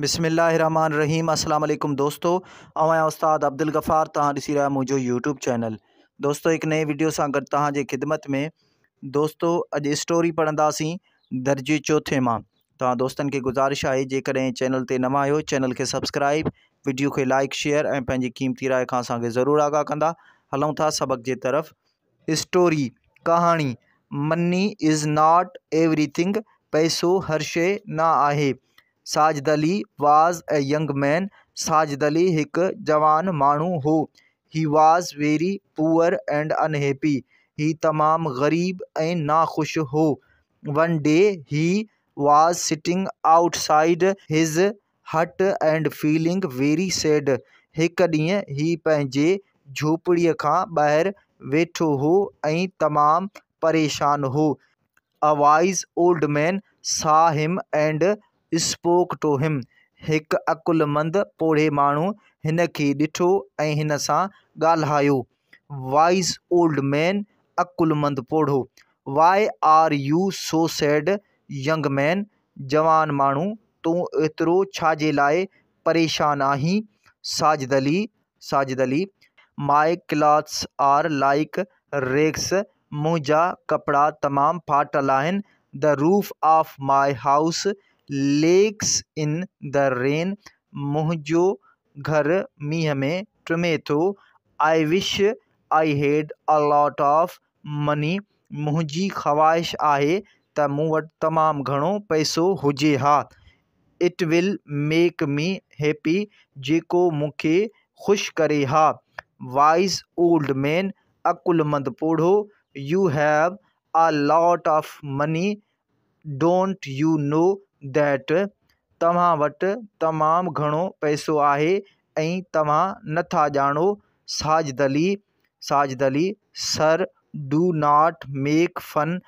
بسم الله الرحمن الرحيم السلام عليڪم دوستو آئون آهيان استاد عبدالغفار توهان ڏسي رهيا آهيو منهنجو يوٽيوب چينل دوستو هڪ نئين وڊيو سان گڏ توهان جي خدمت ۾ دوستو اڄ اسٽوري پڙهنداسين درجي چوٿين مان توهان دوستن کي گذارش آهي جيڪڏهن چينل تي نوان آهيو چينل کي سبسڪرائب وڊيو کي لائڪ شيئر ۽ پنهنجي قيمتي راء کان اسان کي ضرور آگاهه ڪندا هلون ٿا سبق جي طرف اسٽوري، ڪهاڻي، money is not every thing, پئسو هر شيء نه آهي. Sajid Ali was a young man, Sajid Ali هڪ جوان ماڻهو هو. He was very poor and unhappy, هي تمام غريب ۽ ناخوش هو. One day he was sitting outside his hut and feeling very sad, هڪ ڏينهن هي پنهنجي جهوپڙيء کان ٻاهر ويٺو هو ۽ تمام پريشان هو. A wise old man saw him and spoke to him, هڪ عقلمند پوڙهي ماڻهو هن کي ڏٺو ۽ هن سان ڳالهايو. وائز اولڊ مين، عقلمند پوڙهو، why are you so sad young man, جوان ماڻهو تون ايترو ڇا جي لاء پريشان آهين؟ Sajid Ali, Sajid Ali, my clothes are like rags, منهنجا ڪپڙا تمام ڦاٽل آهن، the roof of my house leaks in the rain, منهنجو گهر مينهن ۾ ٽمي ٿو، I wish I had a lot of money, منهنجي خواهش آهي ته مون وٽ تمام گهڻو پئسو هجي ها. It will make me happy, جيڪو مون کي خوش ڪري ها. وائز اولڊ مين، عقلمند پوڙهو، you have a lot of money, don't you know that, توهان وٽ تمام گهڻو پئسو آهي ۽ توهان نه ٿا ڄاڻو. Sajid Ali, Sajid Ali, sir do not make fun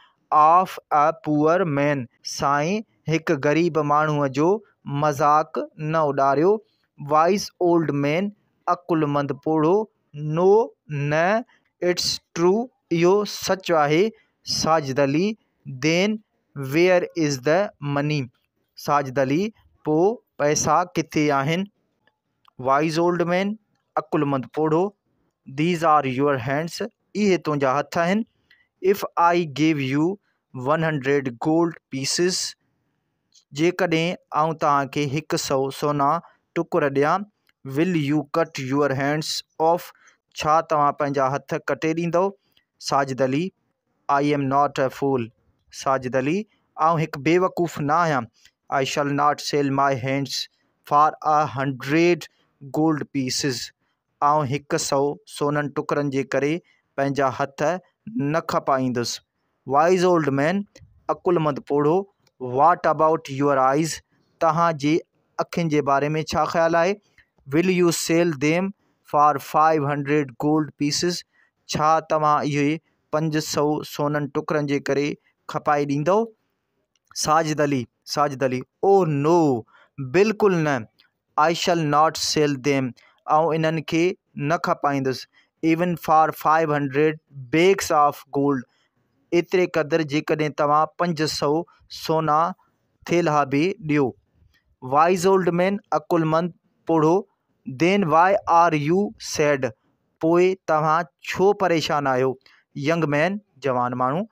of a poor man, سائين هڪ غريب ماڻهوء جو مذاق نه اڏاريو. وائز اولڊ مين، عقلمند پوڙهو، نو، نه، it's true, اهو سچ آهي. Sajid Ali, then where is the money? Sajid Ali, پوء پئسا ڪٿي آهن؟ وائز اولڊ مين، عقلمند پوڙهو، these are your hands, اهي تنهنجا هٿ آهن، if I give you one hundred gold pieces, جيڪڏهن آئون توهان کي هڪ سئو سونا ٽڪر ڏيان، will you cut your hands off, ڇا توهان پنهنجا هٿ ڪٽي ڏيندؤ؟ Sajid Ali, I am not a fool, Sajid Ali, آئون هڪ بيوقوف نه آهيان، I shall not sell my hands for a hundred gold pieces, آئون هڪ سئو سونن ٽڪرن جي ڪري پنهنجا هٿ نه کپائيندس. وائز اولڊ مين، عقلمند پوڙهو، what about your eyes, توهان جي اکين جي باري ۾ ڇا خيال آهي؟ Will you sell them for five hundred gold pieces, ڇا توهان اهي 500 سونن ٽڪرن جي ڪري کپائي ڏيندؤ؟ ساجد علي، ساجد علي، او نو، بلڪل نه، I shall not sell them, آئون انهن کي نه کپائيندس، even for five hundred bags of gold, ايتري قدر جيڪڏهن توهان 500 سونا ٿيلها به ڏيو. وائز اولڊ مين، عقلمند پوڙهو، then why are you sad, پوء توهان ڇو پريشان آهيو؟ ينگ مين، جوان ماڻهو،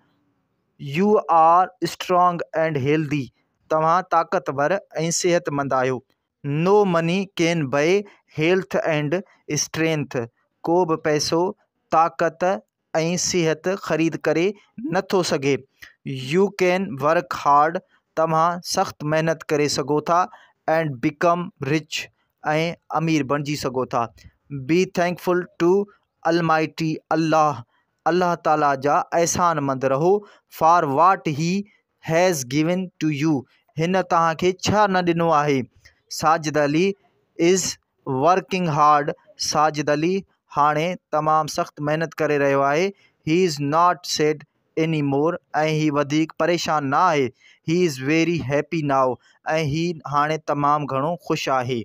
you are strong and healthy, توهان طاقتور ۽ صحتمند آهيو. No money can buy health and strength, ڪو به پئسو طاقت ۽ صحت خريد ڪري نه ٿو سگهي. يو ڪين ورڪ هارڊ، توهان سخت محنت ڪري سگهو ٿا، اينڊ بيڪم رچ، ۽ امير بڻجي سگهو ٿا. بي ٿينڪفل ٽو المائٽي الله، الله تعاليٰ جا احسان مند رهو، for what he has given to you, هن توهان کي ڇا نه ڏنو آهي. Sajid Ali is working hard, Sajid Ali هاڻي تمام سخت محنت ڪري رهيو آهي، he is not sad any more, ۽ هي وڌيڪ پريشان نه آهي، he is very happy now, ۽ هي هاڻي تمام گهڻو خوش آهي.